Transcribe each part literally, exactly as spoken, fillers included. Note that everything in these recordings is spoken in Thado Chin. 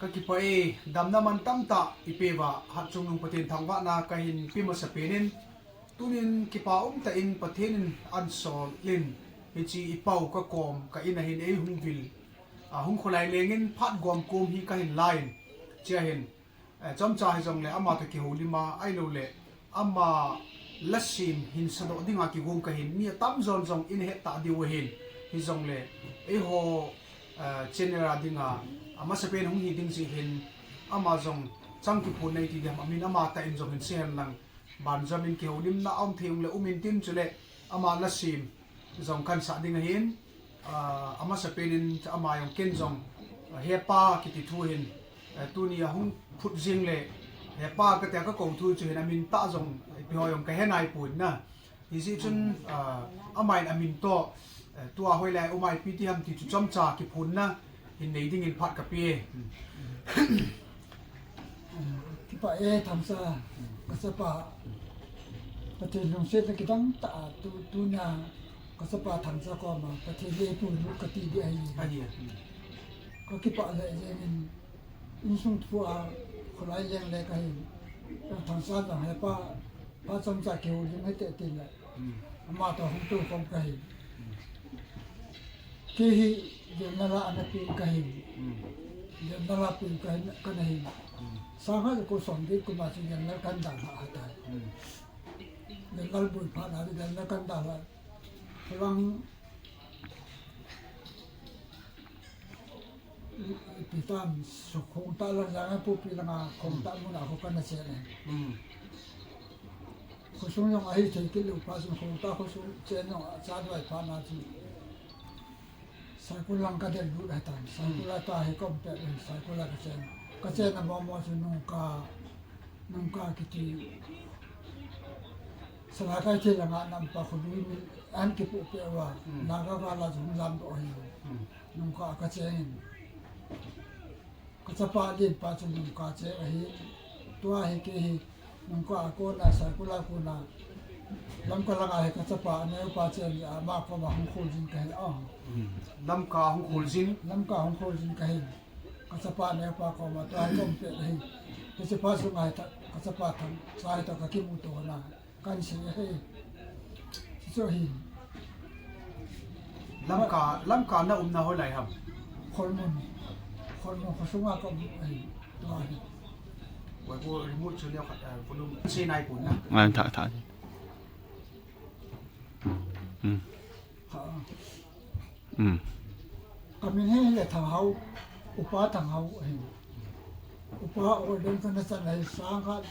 Ka kipah e, damna mantam tah i peuva, hatchungnung Pathen thangvahna ka hin pe masapen in, tunin kipa umtah in Pathen in ahin sol in, hiche i pau ka kom, ka in a hin ei hung vil, a hung kholai leng in phat gomkom hi ka hin la in, chia hin, eh, chomcha hijongle ama toh kihoulim a, ahilou le, ama lhasim hin sadoh dinga kigong ka hin, mi atamjon jong in het ta diu ahin, hijongle, eiho, eh, channel a dinga, amasapen hung hi ding jeh hin, ama jong chang kiphon nei ti diham, amin ama tah in jong hin sei hen lang, banjom in kihoulimna aum thei ung le um in tin chule, ama lhasim jong kan sah ding ahin, ah, amasapen in ama jong ken jong, ah, hepa kiti thu hin, eh, tuni a hung phut jing le, hepa ka tia ka kou thu chu hin amin tah jong, ipi ho jong ka he nai pon na. Hijeh chun, ah, ama in amin toh, eh, tua hoilai um a ipi ti ham ti chu chomcha kiphonna hin nei ding in phat ka pe. Kipah e Thangcha, ka chapa. Pathen lungsetna kidang tah a tu, tuna ka chapa Thangcha koma Pathen in eipuilut kati ding ahi. Ahi. Ka kipah lheh jeng in, insung thu a kholai leng le ka hin. Thangcha jong hepa, pa chomcha kihoulim hite tin le. Hmm. Ama toh hung tou khom ka hin. Hmm. Kei hi Vietnam a ana peng ka hin. Hmm. Vietnam a peng ka hin, ka na hin. Hmm. Sangkhat jako som get kum a chu Vietnam kan dalha tai. Hmm. Vietnam boi phat na Vietnam kan dalha. Lang ipi tam, so khong tah lang jang a pupi langa khong tah mun a kho kana che le. Hmm. Khosung jong ahi thei kit lou pa chun khong tah khosung chen jong acha duai phat na chu. Saikul lang ka del lut ahi tan. Saikul a ta hi kom pe, Saikul a ka chen. Ka chen a mo mo chu nungka, nungka kiti. Salai Kaithei langa nam pa khu lui mi an kipu pe wa. Hmm. Naga gal a jong lam doh ahi. Hmm. Nungka ka cheng in. Ka chapa len pa chu nungka cheng ahi. Tua hi kei hi nungka a kona, Saikul a kona. Lamka langa hi ka chapa neo pa cheng a, ama koma hung khol jin ka hi a. Hmm. Lamka hung khol jin? Lamka hung khol jin ka hi. Ka chapa neo pa koma tua hi kom pe ahi. Ka chapa sunga hi ta, ka chapa Thangcha hi ta ka kimuto na. Kan sei ahi. Chu chu ahi. Lamka, Lamka na umna hoilai ham? Kholmun. Kholmun khosunga ka um ahi. Tua ahi. Wai ko remote chu neo khat, eh, volume sei nai pon na. Ngai tha tha. Hmm. Ha. Hmm. Ka min hi le Thanghao, Upa Thanghao ahi. Upa ordain kana chan ahi sangkhat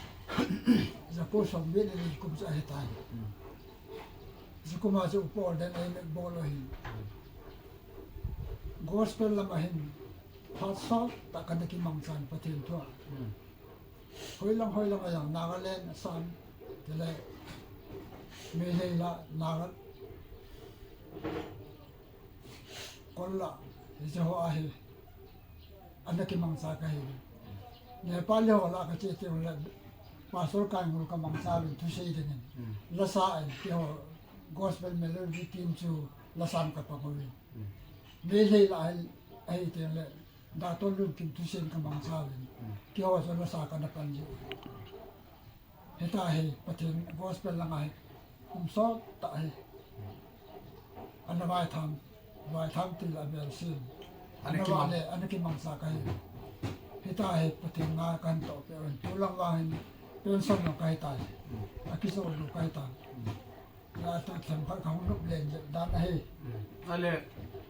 jako som get le li kum chu ahi tai. Jakum a chu Upa ordain ahi me bol ahi. Gospel lam ahin phat sot tah kana kimangchan Pathen thu a. Hmm. Hoilang, hoilang a jong Nagaland, Assam, tile, Meitei la, Naga, Kol la, hiche ho ahi, ana kimangcha kahi. Nepali ho la kache teng le, Pastor Kaingul kamangcha uvin thusei dingin. Hmm. Lasa in, keiho gospel melody team chu lasan kapang uvin. Hmm. Meitei la ahi, ahi teng le, Doctor Lunkim thusein kamangcha uvin. Hmm. Keiho chu lasa kana pan jiu. Hita hi Pathen gospel langa hi kum sot tah hi. Ana vaitham, vaitham til a bel sin. Ana ana kimang. Vale, ana kimangcha kahi. Hita hi Pathen nga kahin toh peh uvin. Tulang vang hin pension jong kahi tai. Hmm. Akijou lou kahi tai. Hmm. Lata themkhat kahung nop len jep dan ahi. Hmm. Ale,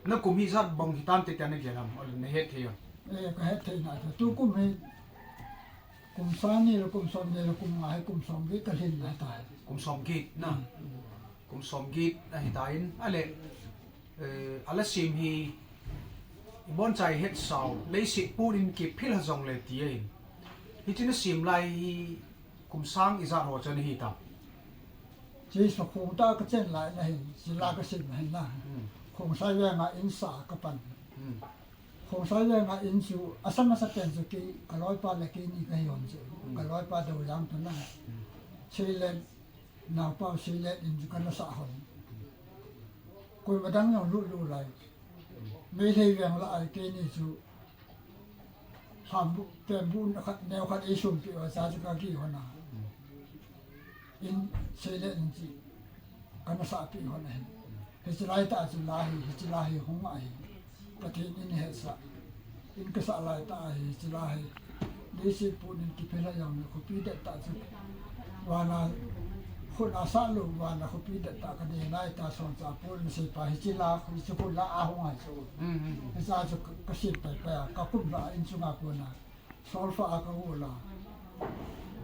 na kum hi ijat bang hitante tia na gel ham, ale na het thei ham? Eh, ka het thei na, tukum hi, kum sang ni le kum som ni le kum nga hi kum som get kalhin ahitai. Kum som get na? Hmm. Kum som get ahitai, ale, eh, ala sem hi, ibon chai het sao, leiset pun in kiphil ha jongle ti ahin. Hiche na sem lai hi, kum sang ijat ho chu ana hitam? Hiche Khongsai a kachen lai na hin, hiche la kasim na hin na. Hmm. Khongsai veng a in sa kapan. Hmm. Khongsai veng a in chu, asang asa pen chu kei, kaloipa le keini kahi hon chu. Hmm. Kaloipa Doujang toh na. Hmm. Seilen, naopa Seilen in chu kana sa hon. Koima dang jong lut lut lai. Meitei veng la a keini chu, Pambu, pambu na khat, neo khat eisumpi uva, cha chu kaki hon a. In seile in chi, kana sahpi hon ahi. Hiche laitah chu la hi, hiche la hi hung ahi. Pathen in hetsah. In kasah laitah ahi, hiche la hi. Leiset pon in kiphel a jongle, khopi dettah chu. Vana, khut a sah lou, vana khopi dettah kanei laitah songcha pon in seipa, hiche la, hiche khu la ahung ahi chu. Hicha chu ka, kasem paipai a, kakum la in chunga kona. Solfa a kagol a.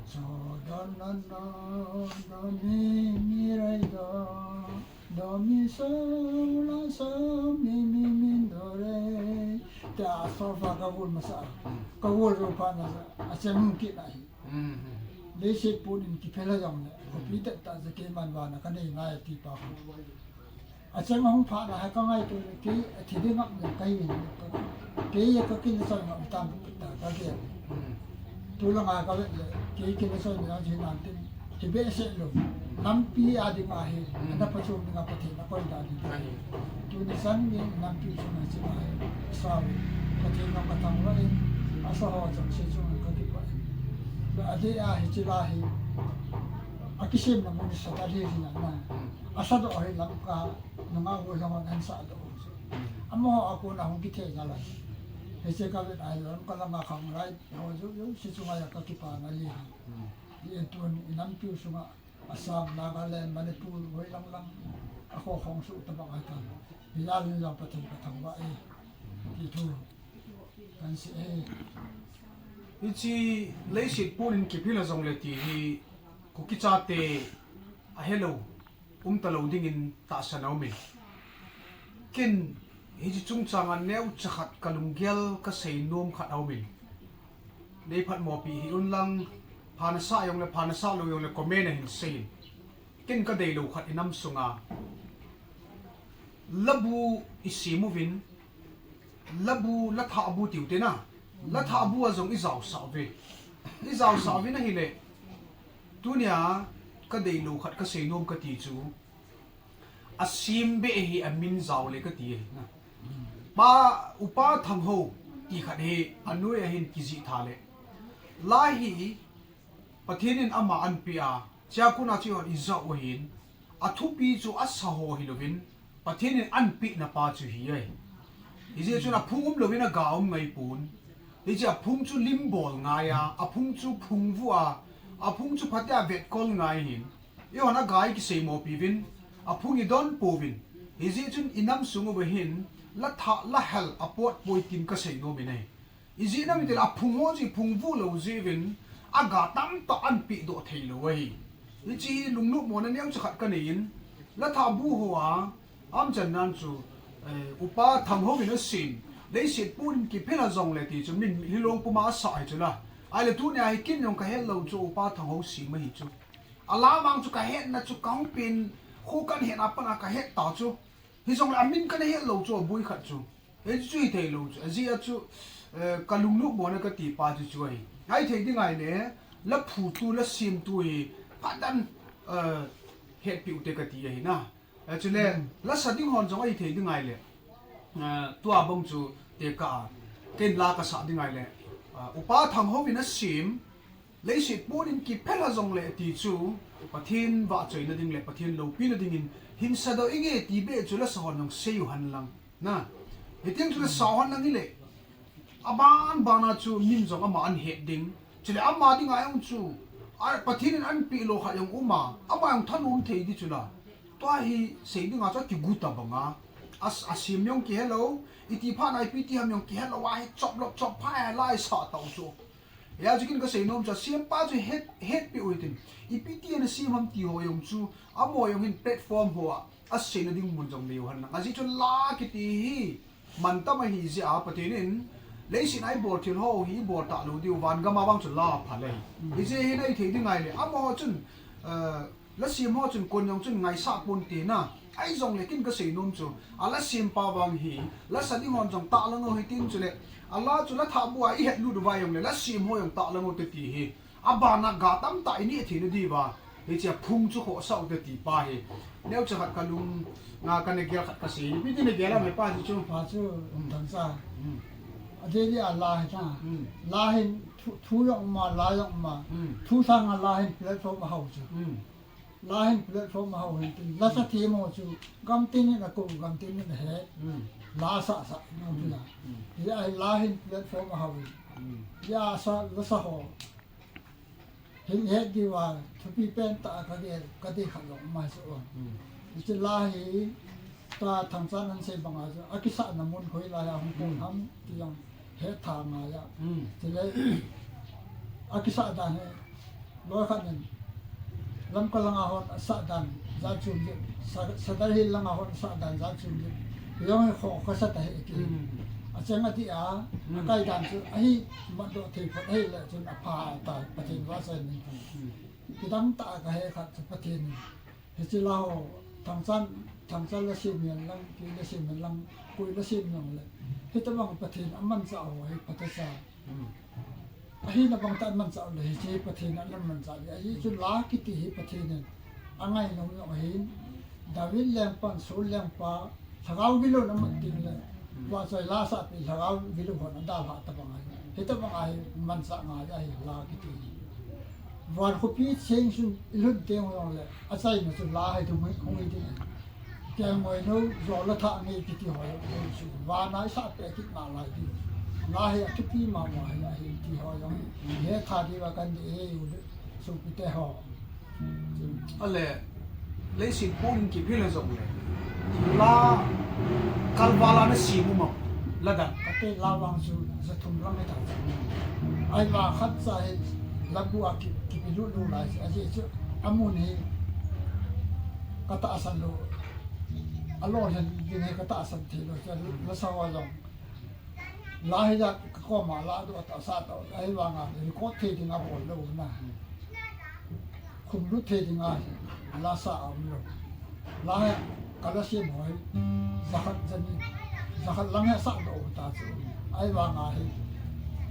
So, do, do, do, do, mi, mi, re, do, do, mi, so, la, so, mi, mi, mi, do, re. Tia solfa kagol masa. Kagol jou phat na, acheng kit ahi. Leiset pon in kiphel a jongle, khopi dettah chu keiman vana kanei ngai tipa. Acheng ahung phat na hi kangaito le, kei athi ding ngap le kahi in, kei a kakin choi ngap tam ta kagel. Tulanga kavet le, kei kin choi ni jing nan tin, hibehseh lou. Nampi a ding ahi, ana phachom dinga Pathen akoi da ding. Tuni chan ni nampi chunga chi ahi, sawi. Pathen ngam kathangvah in, asa ho chang se chung kakipah in. Le adeh a hiche la hi, akisemna mun sah ta hi hi na na. Asa doh hi Lamka, nunga hu lang an sah doh. Amaho a kona hung kithei na lai. Hiche kavet a hi Lamka langa khang lai, ho jou jou, hiche chunga kakipana li hi. Hi en tun i nampi sunga, Assam, Nagaland, Manipur, hoi lang lang, akho khong su tabang ahi tan. Hi la lin lang Pathen kathangvah e. Ti thu. Kan sei e. Hiche leiset pon in kiphel a jongle ti hi, Kuki chate ahelou, umtalou dingin tahsan aumin. Ken hiche chungchanga neocha khat kalunggel kasei nom khat aumin. Nei phatmopi hih un lang, pha nasah jongle, pha nasah lou jongle, comment a hin seiyin. Ken kadeilou khat inam sunga. Labu isem uvin, labu, lathah bu tiu te na. Lathah bu a jong ijaosah uve. Ijaosah uvin ahile. Tunia kadeilou khat kasei nom kati chu. Asem beh hi amin jao le kati e. Pa, Upa Thanghou ti khat hi anoi a hin kijih tha le. La hi Pathen in ama anpeh a, chua kona chu hon ijao u ahin, athupi chu asa ho hilouvin, Pathen in anpehna pa chu hi ahi. Hijeh chun aphung umlouvin aga um ngai pon. Hiche aphung chu lim bol ngai a, aphung chu phung vu a, aphung chu phatea vetkol ngai hin. Eihon aga ikisei mopi uvin, aphung idon pouvin. Hijeh chun inam sung uva hin, lathah, lahel apot poi tin kasei nom in ahi. Ijeh inem itile aphung ho chu iphung vu lou jeh uvin, aga tamtah anpeh doh thei lou ahi. Hiche hi lungnopmona neocha khat kanei in, lathah bu ho a, amchan nan chu, eh, Upa Thanghou in asem, leiset pon in kiphel a jongle ti chu min, mitlhi long puma asah hi chu la. Ahile tunia hi ken jong kahet lou chu Upa Thanghou sem ahi chu. Ala vang chu kahetna chu kahung pen, kho kahin het a pat a kahet ta chu. Hijongle amin kana het lou chu aboi khat chu. Hichu hithei lou chu. Ajeh chu, eh, kalungnopmona kati pa chu chu ahi. Ahithei ding ahile, laphutu, lasemtu hi, phatah in, eh, hetpeh u te kati ahi na. Eh, chule, lasa ding hon jong ahithei ding ahile. Eh, tua bang chu tekah a. Ken la kasah ding ahile. Eh, Upa Thanghou in asem, leiset pon in kiphel a jongle ti chu, Pathen vahchoina ding le Pathen loupina dingin, hin sadoh inge ti beh chu lasa hon jong sei u hen lang. Na, hitiang chu lasa hon lang hile, aban ban a chu min jong ama ahin het ding. Chule ama dinga jong chu, a, Pathen in anpeh lou khat jong um a, ama jong thanom thei ding chu la. Tua hi sei dinga chu akigu tabang a, a, asem jong kihelou, iti phat na ipi ti ham jong kihelou a hi chop lop chop pha a la isah tau chu. Hijeh chun kasei nom chu, asempa chu het, hetpeh u hitin. Ipi ti ana sem ham ti ho jong chu, amaho jong hin platform ho a, aseina ding mun jong nei u hen lang. Ajeh chu la kiti hi, mantam ahi jeh a Pathen in, leiset a ibol thil ho hi ibol talou diu, van gam a vang chu la aphal ahi. Hijeh hin ahithei ding ahile, amaho chun, eh, lasem ho chun kon jong chun ngaisah ponte na. Ahijongle ken kasei nom chu, a lasempa vang hi, lasa ding hon jong tahlang u hitin chule, a la chu lathah bu a ihet lut uva jongle, lasem ho jong tahlang u te ti hi, aban a ga tamtah ineh theina diuva, hiche aphung chu khohsah u te ti pa hi. Neocha khat kalung, nga kana gel khat kasei, ipi ti nagel a, pa chu chu. Pa chu, um, thangcha. Hmm. Adeh dia la hi na. Hmm. La hin thu, thu jong um a, la jong um a. Hmm. Thu sanga la hin platform ahao chu. Hmm. La hin platform ahao hin tin. La sa them ho chu. Gamtin in ako, gamtin in ahe. Hmm. La sa sa, no, hmm, pila. Hmm. Hia hi la hin platform ahao hin. Hmm. Hia sa, la sa ho. Hin het diu a, thupi pen tah a ka gel, ka ti khat jong um a chu. Hmm. Hiche la hi, tua Thangchan an sei banga chu, akisahna mun koi lai a hung pon, hmm, ham ti jong hetha ngai a. Hmm. Chule, akisah dan hi, loi khat in, Lamka langa hon asah dan, jat chom jep, Sa-, Sadar Hill langa hon asah dan, jat chom jep. Jong hi kho ka sa ta hi ki. Hmm. Acheng ati a, hmm, akai dan chu, ahi, mat doh thei phot ahile chun apha ta, Pathen vahchoi in. Hmm. Kidang tah a ka he khat chu Pathen in. Hiche la ho, Thangchan, Thangchan la sem hen lang, kei la sem hen lang, koi la sem jong le. Hitobang Pathen amanchah ho hi phatechan. Hmm. Ahina bang tah in manchah u le, hiche Pathen in amanchah le. Ajeh chu la kiti hi Pathen in angainom jong ahin. David lengpan, Saul lengpa, Lhagao gilou na mat ding le. Hmm. Vahchoi la sahpi Lhagao gilou hon adalhah tobang ahi. Hitobang ahi manchah ngai ahi la kiti hi. Van khopi cheng chun i lhun teng jong le, achaina chu la hi thu hung hi, hung hi ding ahi. Kelngoi nou, jo le thah ngei kiti ho jong chu. Vana i sah peh kit nalai ding. La hi athupi mama hi ahi ti ho jong. Hetha diu va kan dei e u le. Sopite ho. Ale, leiset pon in kiphel a jong le. La, kalval a na sem u mo, la dan. Kate la vang chu, ja thum lang ahi ta. Ahivang khat cha hi, la bu a ki, kipe lulu lai, ajeh chu, amun hi, ka tahsan lou. Alolhin ding hi ka tahsan thei lou, chu la sa ho jong. La hi ja ka koma la doh ta sa ta, ahivanga record thei dinga bol lou na. Khum lut thei dinga la sa a um lou. La hi ka la sem ho hi, ja khat ja ni, ja khat lang hi sa doh ta chu. Ahivanga hi,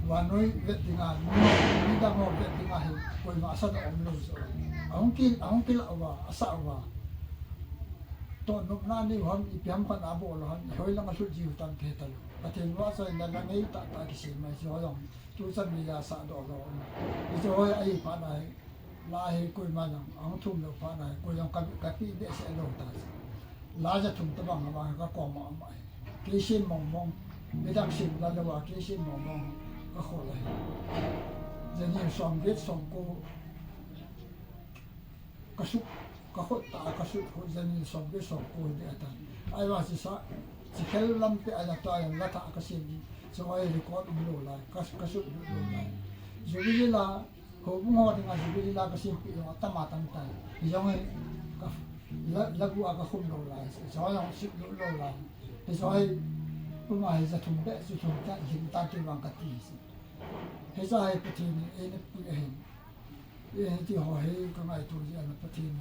vannoi vet dinga, mi, midang ho vet dinga hi, koima sa doh um lou chu. Ahung kil, ahung kil uva, asa uva. Toh nopna nei u ham, ipi ham khat abol u ham, hoi lang a lhut ji u tam thei ta lou. Pathen vahchoi in la ngei tah tah kisem mai chu ho jong. Tuchan mi la sa doh lou. Hiche ho hi ahi phat na hi. La hi koima jong ahung thum lou phat na hi. Koi jong ka, ka pi behseh lou ta. La ja thum tobang a vang ka koma um ahi. Kei sem mong mong. Midang sem la lou a kei sem mong mong. Ka khol ahi. Ja ni som get som ko. Ka sut, ka khut tah a ka sut, khut ja ni som get som ko hi ding atan. Ahivang chu sa, chu khel lampi a ja ta jong la thah ka sem ni. Chu hi record um lou lai, ka, ka sut lou lai. Jubilee la, houbung ho dinga Jubilee la ka sempeh jong atam atam tai. Hijong hi ka, la, la bu a ka khum lou lai. Chu jong sut lou lou lai. Hiche hi, puma hi ja thum beh, chu thum ta, jing ta ti vang ka ti. Hiche hi Pathen in eina pui ahin. Eh, hiti ho hi ka ngaito jeh a Pathen.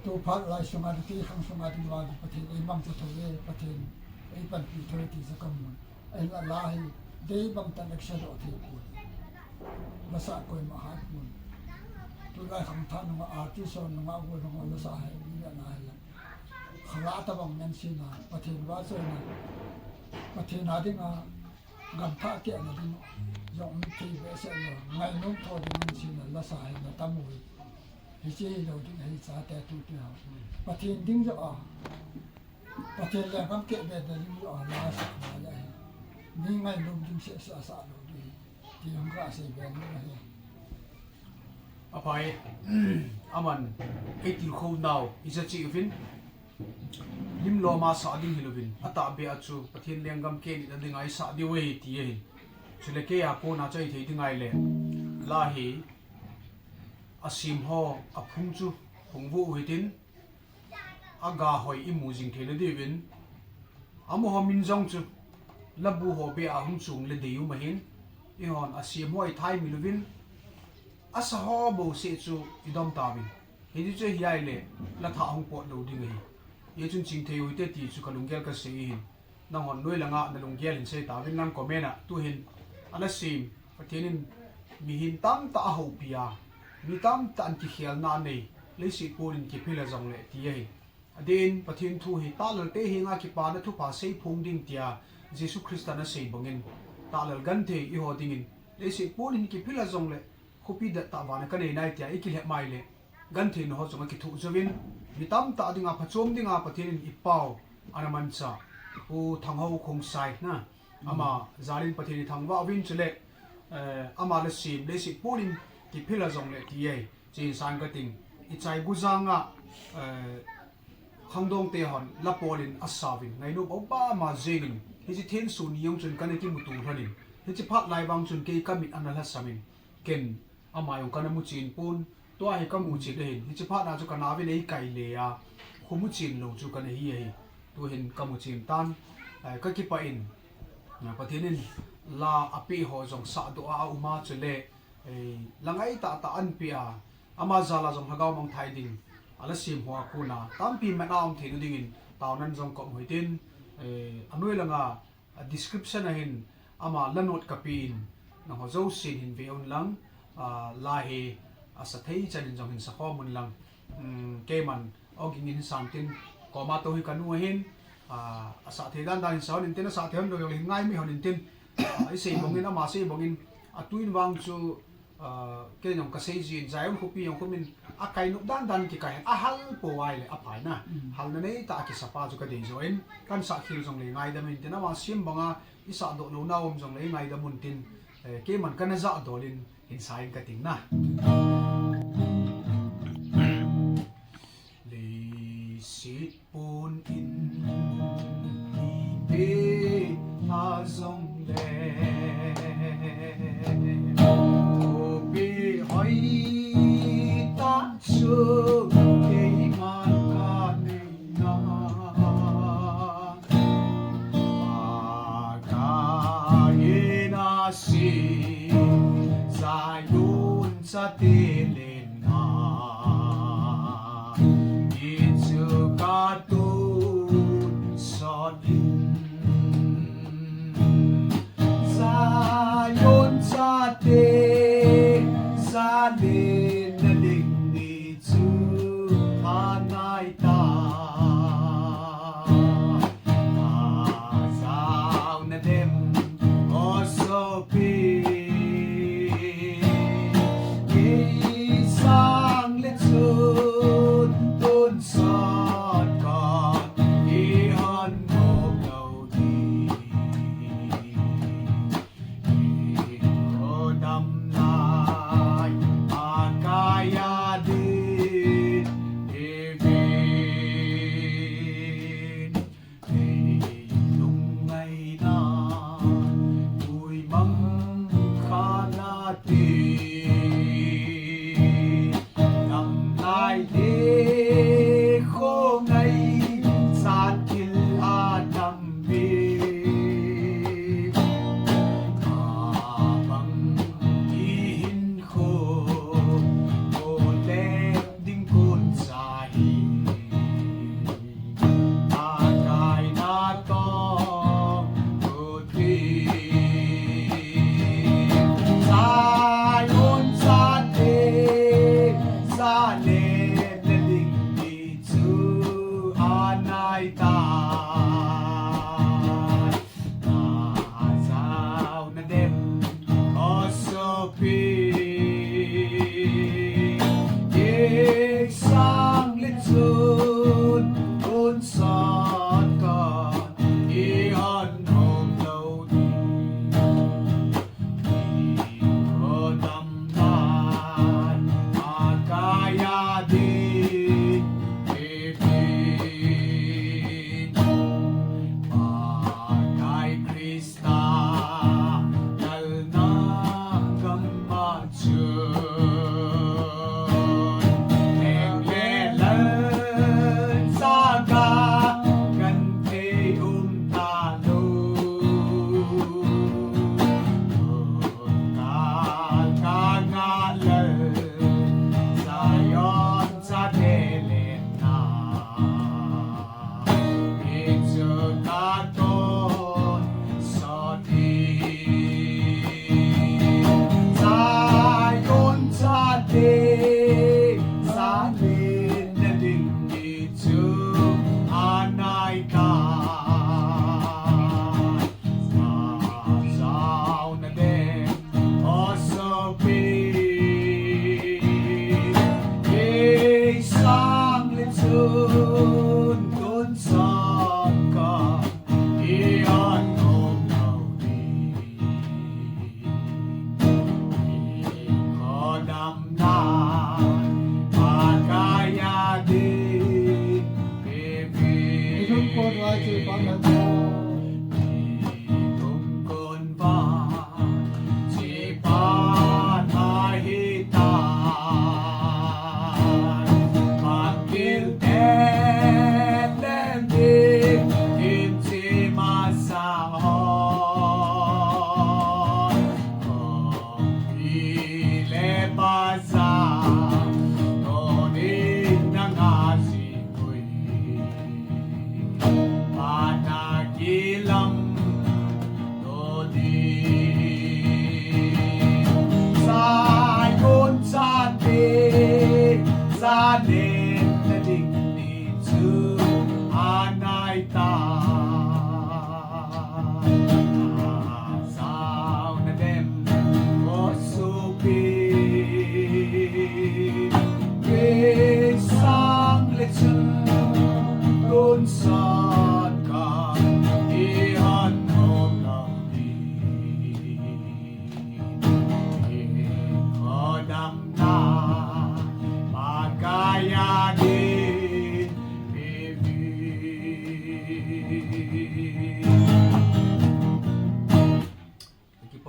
Tu phat lai sunga, tu ti khang sunga, tu vang Pathen, eimangcha thou e, Pathen, eipanpi thou e ti chu kamun. Ahinla la hi, dei bang tah in ka sa doh thei pon. La sa koima hai pon. Tulai khangthah nunga, artist ho nunga, gol nunga, la sa hai, mi na hai la. Khala tobang men sina, Pathen vahchoina, Pathen a dinga, gamthah kehna ding, jong mi thei behseh lou, ngainom tho ding men sina, la sa hi na tam u hi. Hiche hi lou ding ahi chate tupi ho. Pathen ding joh a, Pathen lenggam keh be ding joh a, la sa ngai ahi. Mi ngainom ding seh seh a sa lou ding. Ti hung ka sei be nom ahi. Aphai, aman, eitilkhou nau, ija chi uvin, lim lom a sa ding hilouvin, atahbeh a chu, Pathen lenggam keh nit a dinga i sa diu ahi ti ahin. Chule kei a kona chu ahithei ding ahile, la hi, asem ho, aphung chu, phung vo u hitin, aga hoi imu jing theina diuvin, amaho min jong chu, la bu ho beh a hung chung le dei um ahin, eihon asem ho i thaimil uvin, asa ho bouseh chu i dom tauvin. Hiti chu hi ahile, la thah hung pot lou ding ahi. Hichun ching thei u hite ti chu ka lunggel ka sei ahin. Nanghon noi langa na lunggel hin sei tauvin lang comment a, tuhin, ana sem, Pathen in mihem tamtah a houpi a, mi tamtah in kikhelna a nei, leiset pon in kiphel a jongle ti ahi. Adeh in Pathen thu hi talal te henga kipana thupha sei phong ding tia, Jesu Christa in asei bangin, tahlel genthei eiho dingin, leiset pon in kiphel a jongle, khopi dettah vana kanei nai tia ikilhep mai le, genthei na ho jong akithoh jouvin, mi tamtah dinga phachom dinga Pathen in eipao ana manchah, Pu Thanghou Khongsai na, ama jalin Pathen in ithangvah uvin chule, eh, ama lasem, leiset pon in kiphel a jongle ti ahi. Chun san kating, ichai gujanga, eh, khangdong te hon, la pol in asauvin, ngainom aupa ma jengin, hiche thenso ni jong chun kana kimuto lhonin, hiche phat lai vang chun kei kamit ana lhasam in, ken ama jong kana muchen pon, tua hi kamuchen ahin, hiche phat na chu kanao vin eikai le a, khomuchen lou chu kana hi ahi, tuhin kamuchen tan, eh, kakipah in, Pathen in la apeh ho jong sahdoh a aum a chule, eh, la ngai tahtah anpeh a, ama jal a jong lhagao mangthah ding, ala sem hoa kona, tampi man a um theina dingin, taona jong kaum u hitin, eh, anoi langa, a description a hin, ama la note kapen, nangho jousen hin ve un lang, ah, la hi, asa thei chan in jong hin sakhom un lang, um, keiman, oging in hin san tin, koma tou hi kanu ahin, ah, asah thei dan dan hin sa hon intin, asah thei hon lou jong le hin ngai mi hon intin, ah, isei bangin, ama sei bangin, atun vang chu, ah, kei jong kasei jin, Zion khopi jong khomin, akai nop dan dan kikai hen, ahal pou ahile aphai na, halna neitah a kisapa chu kadei joh in, kahin sah khel jongle ngaidam intin, ama sem banga, isahdoh louna um jongle ingaidam untin, eh, keiman kana jahdol in, hin sa in kating na. Leiset pon in iphel a jongle, khopi hoitah chu keiman kanei nai. Pakai in asem, Zion chate lenna, hichu katonsot in. Zion chate, jale naling ni chu angai tai. Ajao nadem, o sopi. Kei sang le chun tonsot kon, ihon bol lou ding. Iho dam lai, Pakai a din, ive in. Ei lungngaina, tuimang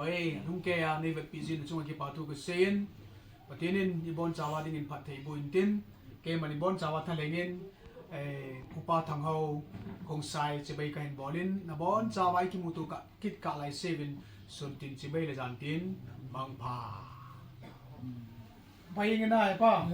Oi, nung kei a nei vetpi jin chunga kipa thu kasei in, Pathen in ibon chauva dingin phatthei boh in tin, keiman ibon chauva thalheng in, eh, Upa Thanghao Khongsai chibai kahin bol in, nabon chauva ikimuto kit kah lai seuvin, sun tin chibai le jan tin, mangpha. Pai nge nai pa.